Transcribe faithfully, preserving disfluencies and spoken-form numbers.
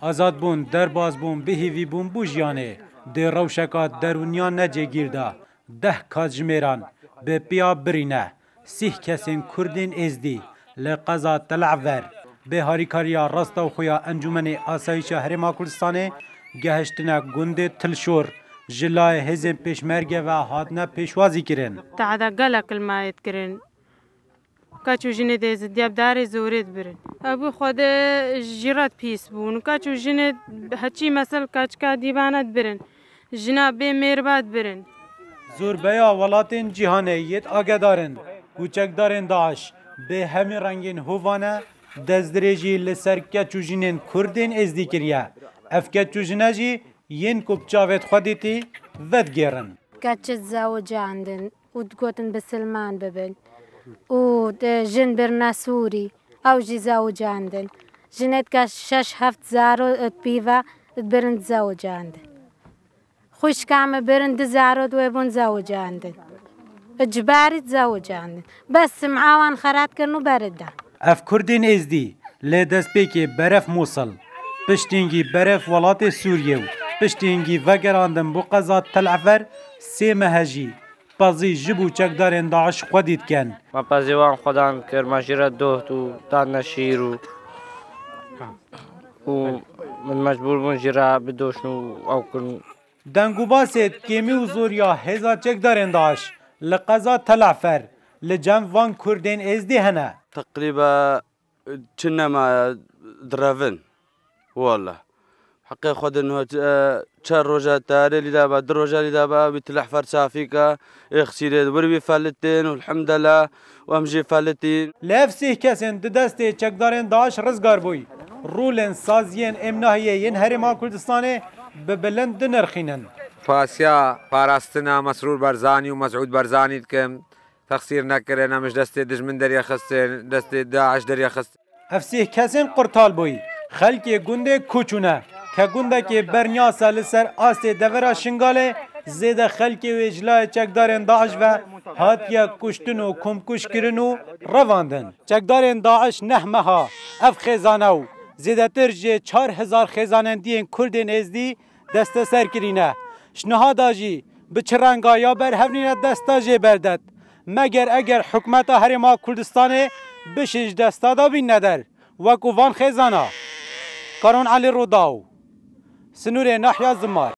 Azadbûn, derbazbûn, bihêvîbûn bû jiyanê. Di rewşeka derûniyan ne cêgîr de, deh katjimêran bi piya birîne. Sîh kesên Kurdên Êzdî li qeza Tel Ever bi harîkariya rastewxo ya Encûmenê Asayîşa Herêma Kurdistanê gehiştine gundê Tilşor, ji layê hêzên pêşmerge ve hatine pêşwazî kirin. Tehda gelek li me yê dikirin. Keç û jinê dê ziddiya bi darê zorê dibirin. Ew bi Xwedê jî re pîs bûn. Keç û jinê heçî mesel keçika dîvane dibirin. Jina bê mêr ve dibirin. Zorbeya welatên cîhanê yêt agedarin ku çekdarên DAIŞ bi hemî rengên hovane destdirêjî li ser keç û jinên Kurdên Êzdî kiriye. Ev keç û jine jî yên ku bi çavêt xwe dîtî vedigêrin. Keçi zewicandin û digotin bisilman bibin û, e, jin birine sûrî, ew jî zewicandin. Jinê dike şeş heft zaro, e, pîve dibirin zewicandin. Xwişka min birin du zaro wê bûn zewicandin. Icbarî zewicandin. Bes sim'a wan xerat kirin û beri dan. Ev Kurdên Êzdî lê destpêkê beref Mûsil, piştîngî beref welatê Sûriyê û piştîngî vegerandin bo qeza Tel Efer sê mehe jî pezî ji bo çekdarên DAIŞ xwedî dikin. Me pezî wan xwedan kir, me jî re doht û dan ne şîr û, û min mecbûr bûn jî re bidoşin û ew kirin. Deng û basê kêmî û zoriya hêza çekdarên DAIŞ li qeza Tel Efer li cem van Kurdên Êzdî hene. Teqrîbe çi nemaye direvin. Walla. Heqê xwe din, e, çar roja tarê lî daba, du roja lî daba, wî Til Ehfer safî ke, ê xisîrê wir wî felitên û elhamdela û em jî felitîn. Li ev sih kesên di destê çekdarên DAIŞ rizgar bûy. Rolên saziyên êmnahiyê yên Herêma Kurdistanê bi bilind dinirxînin. Pasiya parastina Mesrûr Barzanî û Mesûd Barzanî dikim. Texsîr nekirin, em ji destê dijmin derye xistin, destê DAIŞ derye xistin. Ev sih kesên qurtal bûyî. Xelkê gundê Koçûne, ke gundekê berniyasa li ser astê devera Şingalê, zêde xelkê wê ji layê çekdarên DAIŞ ve hatiye kuştin û komkuj kirin û revandin. Çekdarên DAIŞ neh meha ev xêzane û zêdetir ji çar hezar xêzanên diyên Kurdên Êzdî desteser kirîne. Ji niha da jî bi çi renga ya berhev nîne desta jê berdet. Meger eger hikûmeta Herêma Kurdistanê bişî ji desta da bîne der, wekû van xêzana. Karon Elî Rûdaw, Sinûrê Nahya Zimar.